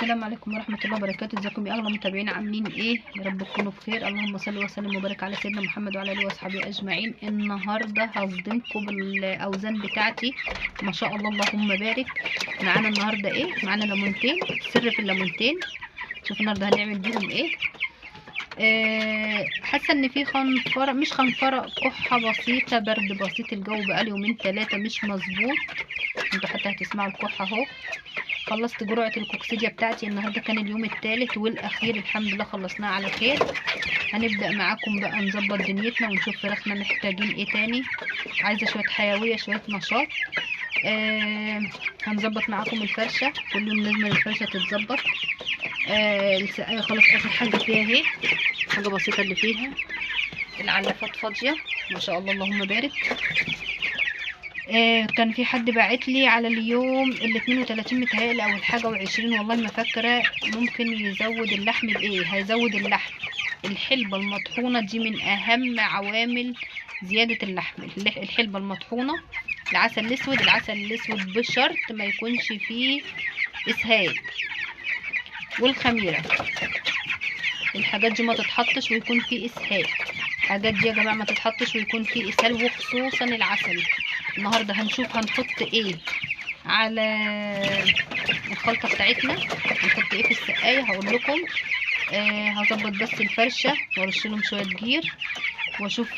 السلام عليكم ورحمة الله وبركاته. ازيكم يا اغلى متابعين، عاملين ايه؟ يا رب تكونوا بخير. اللهم صل وسلم وبارك على سيدنا محمد وعلى اله واصحابه اجمعين. النهارده هصدمكم بالاوزان بتاعتي، ما شاء الله اللهم بارك. معانا النهارده ايه؟ معانا ليمونتين، سر في الليمونتين. شوف النهارده هنعمل بيهم ايه. حاسه ان في خنفره، مش خنفره، كحه بسيطة، برد بسيط. الجو بقاله يومين ثلاثة مش مظبوط، انتوا حتى هتسمعوا الكحه اهو. خلصت جرعة الكوكسيديا بتاعتي النهارده، كان اليوم الثالث والاخير، الحمد لله خلصناه على خير. هنبدا معاكم بقى نظبط دنيتنا ونشوف فراخنا محتاجين ايه تاني. عايزه شوية حيوية، شوية نشاط. هنظبط معاكم الفرشة، كل يوم لازم الفرشة تتظبط. السقاية خلاص اخر حاجة فيها اهي، حاجة بسيطة اللي فيها. العلافات فاضية ما شاء الله اللهم بارك. كان في حد باعت لي على اليوم ال 32 متهيألي او الحاجة و20، والله ما فاكره. ممكن يزود اللحم بايه؟ هيزود اللحم. الحلبة المطحونه دي من اهم عوامل زيادة اللحم، الحلبة المطحونه، العسل الاسود. العسل الاسود بشرط ما يكونش فيه اسهال، والخميره. الحاجات دي ما تتحطش ويكون فيه اسهال. الحاجات دي يا جماعة ما تتحطش ويكون فيه اسهال، وخصوصا العسل. النهارده هنشوف هنحط ايه على الخلطة بتاعتنا، هنحط ايه في السقاية هقول لكم. هظبط بس الفرشة وارش لهم شوية جير واشوف،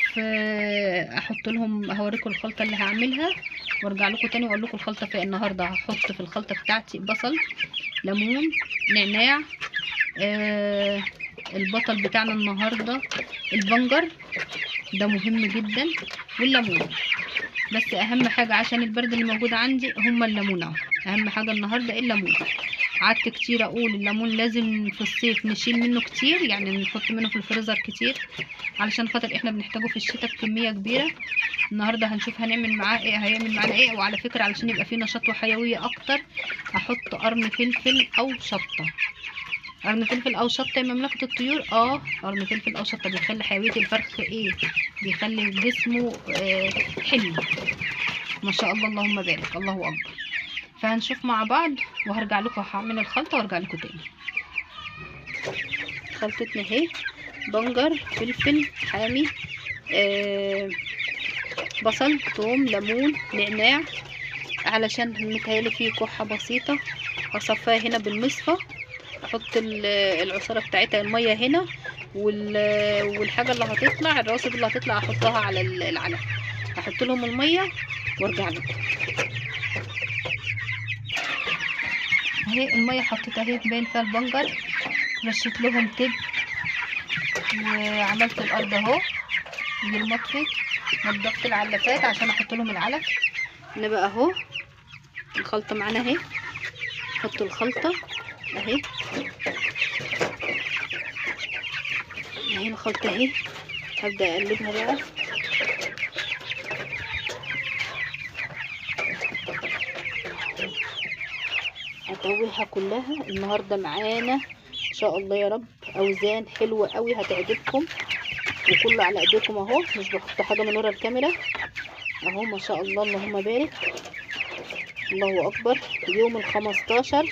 احط لهم، هوريكم الخلطة اللي هعملها وارجع لكم تاني واقول لكم الخلطة في النهارده. هحط في الخلطة بتاعتي بصل، ليمون، نعناع، البطل بتاعنا النهارده البنجر، ده مهم جدا، والليمون. بس اهم حاجة عشان البرد اللي موجود عندي هما الليمون اهو، اهم حاجة النهارده الليمون. قعدت كتير اقول الليمون لازم في الصيف نشيل منه كتير، يعني نحط منه في الفريزر كتير علشان خاطر احنا بنحتاجه في الشتاء بكمية كبيرة. النهارده هنشوف هنعمل معاه ايه، هيعمل معانا ايه. وعلى فكرة علشان يبقى فيه نشاط وحيوية اكتر هحط قرن فلفل او شطه. قرن فلفل او شطه يا مملكة الطيور. قرن فلفل او شطه بيخلي حيوية الفرخ ايه، بيخلي جسمه حلو ما شاء الله اللهم بارك الله اكبر. فهنشوف مع بعض وهرجع لكم، هعمل الخلطة وارجع لكم تاني. خلطتنا اهي، بنجر، فلفل حامي، بصل، ثوم، ليمون، نعناع. علشان متهيألي فيه كحه بسيطة هصفيها هنا بالمصفى، احط العصاره بتاعتها المية هنا، والحاجة اللي هتطلع الرواسب اللي هتطلع احطها على العلف. هحط لهم المية وارجع لكم. اهي المية حطيتها اهي، باين فيها البنجر. رشيت لهم تب وعملت الارض اهو بالمطفي، نضفت العلافات عشان احط لهم العلف. هنا بقى اهو الخلطة معانا اهي، حط الخلطة اهي، اهي الخلطة اهي. هبدا اقلبها بقى. هطويها كلها النهارده. معانا ان شاء الله يا رب اوزان حلوة قوي هتعجبكم، وكله على ايديكم اهو، مش بحط حاجة من ورا الكاميرا اهو. ما شاء الله اللهم بارك الله اكبر. يوم 15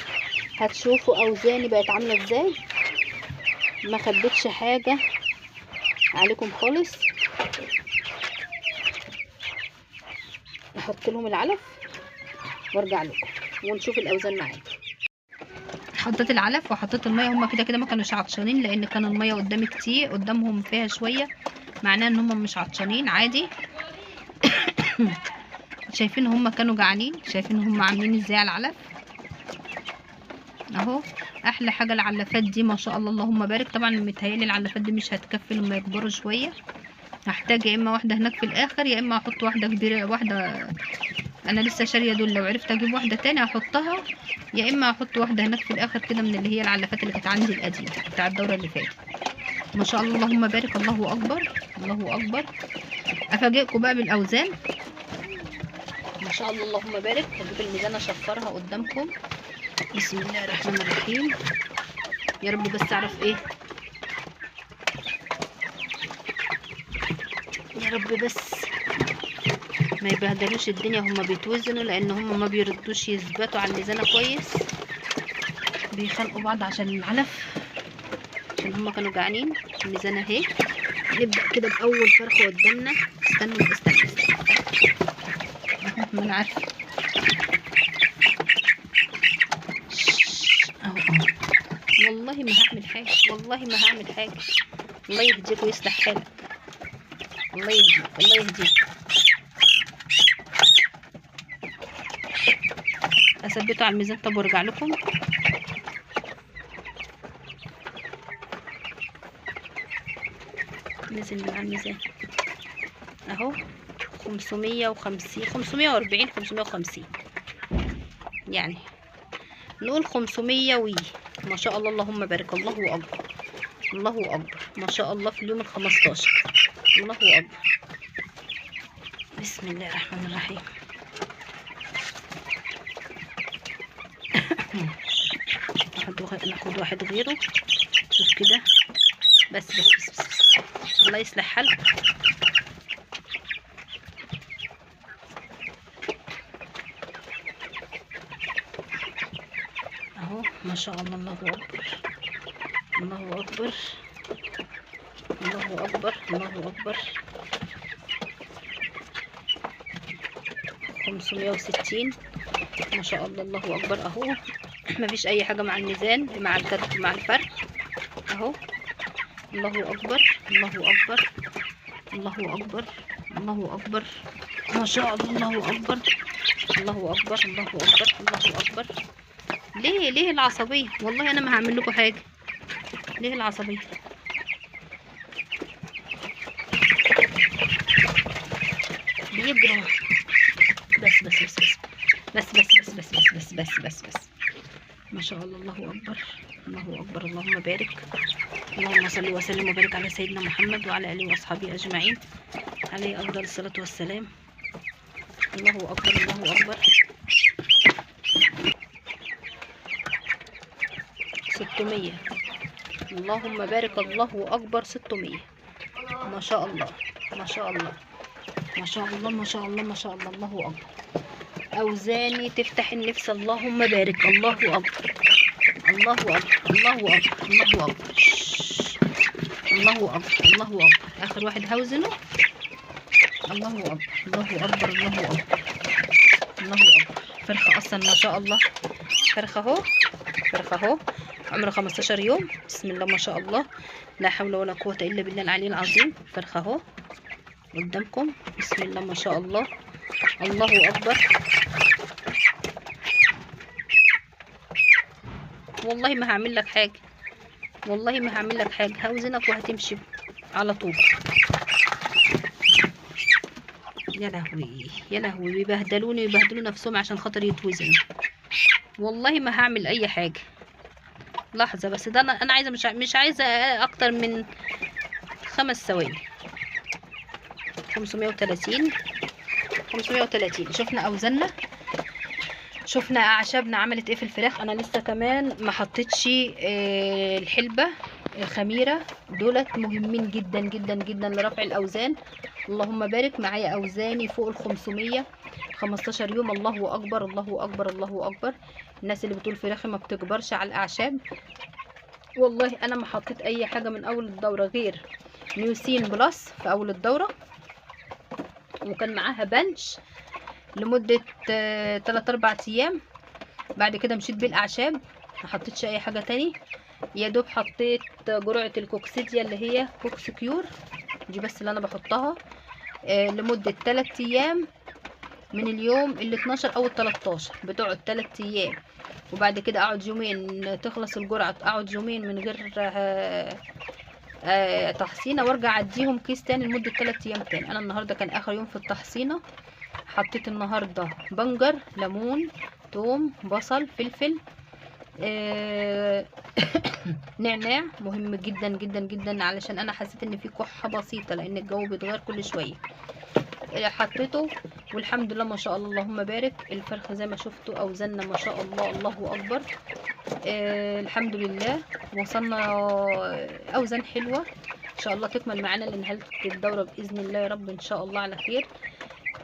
هتشوفوا اوزاني بقت عامله ازاي، ما خبيتش حاجة عليكم خالص. احط لهم العلف وارجع لكم ونشوف الاوزان معايا. حطيت العلف وحطيت المية، هما كده كده ما كانوش عطشانين لان كان المية قدامي كتير، قدامهم فيها شوية، معناه ان هما مش عطشانين عادي. شايفين هما كانوا جعانين، شايفين هما عاملين ازاي على العلف اهو. احلى حاجة العلافات دي ما شاء الله اللهم بارك. طبعا متهيألي العلافات دي مش هتكفي لما يكبروا شوية، هحتاج يا اما واحدة هناك في الاخر، يا اما احط واحدة كبيرة، واحدة انا لسه شاريه دول، لو عرفت اجيب واحدة تاني هحطها، يا اما احط واحدة هناك في الاخر كده من اللي هي العلافات اللي كانت عندي القديمة بتاع الدورة اللي فاتت. ما شاء الله اللهم بارك الله اكبر الله اكبر. افاجئكم بقى بالاوزان ما شاء الله اللهم بارك. هجيب الميزان اشفرها قدامكم. بسم الله الرحمن الرحيم. يا رب بس اعرف ايه، يا رب بس ما يبهدلوش الدنيا. هما بيتوزنوا لان هما ما بيردوش يثبتوا على الميزانه كويس. بيخانقوا بعض عشان العلف، عشان هما كانوا جعانين. الميزان اهي. نبدأ كده بأول فرخة قدامنا. استنوا استنوا استنوا، ما انا عارفة. اهو اهو، والله ما هعمل حاجة، والله ما هعمل حاجة. الله يهديك ويصلح حالك، الله يهديك الله يهديك. اثبته على الميزان طب وارجع لكم. نزل من على الميزان اهو، 550، 540، 550، يعني نقول 500 وي. ما شاء الله، اللهم بارك، الله اكبر الله اكبر، ما شاء الله. في اليوم ال15، الله اكبر. بسم الله الرحمن الرحيم. ناخد واحد غيره. شوف كده، بس بس بس, بس, بس. الله يصلح حالك. اهو ما شاء الله، الله اكبر الله اكبر الله اكبر الله اكبر. 560، ما شاء الله، الله اكبر. اهو مفيش اي حاجة مع الميزان، مع الكتف، مع الفرق اهو. الله اكبر الله اكبر الله اكبر الله اكبر، ما شاء الله، الله اكبر الله اكبر الله اكبر الله اكبر. ليه ليه العصبية؟ والله انا ما هعمل لكم حاجة. ليه العصبية؟ بيجروا. بس بس بس بس بس بس بس بس بس بس بس بس. ما شاء الله، الله اكبر الله اكبر، اللهم بارك. اللهم صل وسلم وبارك على سيدنا محمد وعلى اله واصحابه اجمعين، عليه افضل الصلاة والسلام. الله اكبر الله اكبر. 600، اللهم بارك، الله اكبر. 600، ما شاء الله ما شاء الله ما شاء الله ما شاء الله ما شاء الله، الله اكبر. اوزاني تفتح النفس، اللهم بارك، الله اكبر الله اكبر الله اكبر الله اكبر الله اكبر الله اكبر. اخر واحد هوزنه. الله اكبر الله اكبر الله اكبر الله اكبر. فرخة اصلا ما شاء الله، فرخة اهو، فرخة اهو، عمره 15 يوم. بسم الله ما شاء الله، لا حول ولا قوة الا بالله العلي العظيم. فرخة اهو قدامكم، بسم الله ما شاء الله، الله اكبر. والله ما هعمل لك حاجة، والله ما هعمل لك حاجة، هوزنك وهتمشي على طول. يا لهوي يا لهوي، بيبهدلوني ويبهدلوا نفسهم عشان خاطر يتوزنوا. والله ما هعمل اي حاجة. لحظة بس، ده انا عايزه، مش عايزه اكتر من 5 ثواني. 530، 530. شفنا اوزاننا، شفنا اعشابنا عملت ايه في الفراخ. انا لسه كمان ما حطيتش الحلبة، الخميره، دولت مهمين جدا جدا جدا لرفع الاوزان. اللهم بارك. معايا اوزاني فوق ال 500، 15 يوم. الله اكبر الله اكبر الله اكبر. الناس اللي بتقول فراخي ما بتكبرش على الاعشاب، والله انا ما حطيت اي حاجة من اول الدورة غير نيوسين بلس في اول الدورة، وكان معاها بنش لمدة 3-4 ايام. بعد كده مشيت بالاعشاب، ما حطيتش اي حاجة تاني. يا دوب حطيت جرعة الكوكسيديا اللي هي كوكس كيور دي بس اللي انا بحطها لمدة 3 ايام من اليوم ال 12 او ال 13، بتقعد 3 ايام، وبعد كده اقعد يومين تخلص الجرعة، اقعد يومين من غير تحصينه، وارجع اديهم كيس تاني لمدة 3 ايام تاني. انا النهارده كان اخر يوم في التحصينه. حطيت النهارده بنجر، ليمون، توم، بصل، فلفل، نعناع مهم جدا جدا جدا، علشان انا حسيت ان في كحه بسيطة لان الجو بيتغير كل شوية. حطيته والحمد لله ما شاء الله اللهم بارك. الفرخه زي ما شفتوا اوزاننا ما شاء الله الله اكبر. الحمد لله وصلنا اوزان حلوة ان شاء الله تكمل معانا لنهاية الدورة باذن الله يا رب ان شاء الله على خير.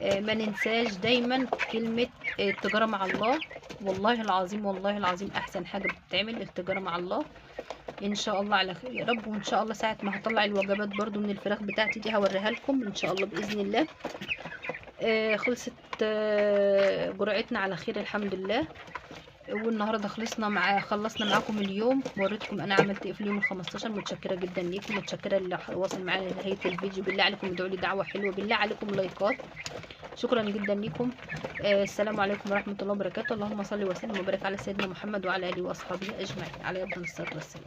ما ننساش دايما كلمة التجارة مع الله. والله العظيم، والله العظيم احسن حاجة بتتعمل التجارة مع الله. ان شاء الله على خير يا رب. وان شاء الله ساعة ما هطلع الوجبات برضو من الفراخ بتاعتي دي هوريها لكم ان شاء الله باذن الله. خلصت جرعتنا على خير الحمد لله. والنهارده خلصنا معاكم اليوم، وريتكم انا عملت ايه في اليوم ال15. متشكره جدا ليكم، متشكره اللي واصل معايا لنهاية الفيديو. بالله عليكم ادعوا لي دعوه حلوة، بالله عليكم لايكات. شكرا جدا ليكم. السلام عليكم ورحمة الله وبركاته. اللهم صل وسلم وبارك على سيدنا محمد وعلى اله واصحابه اجمعين، على افضل الصلاة والسلام.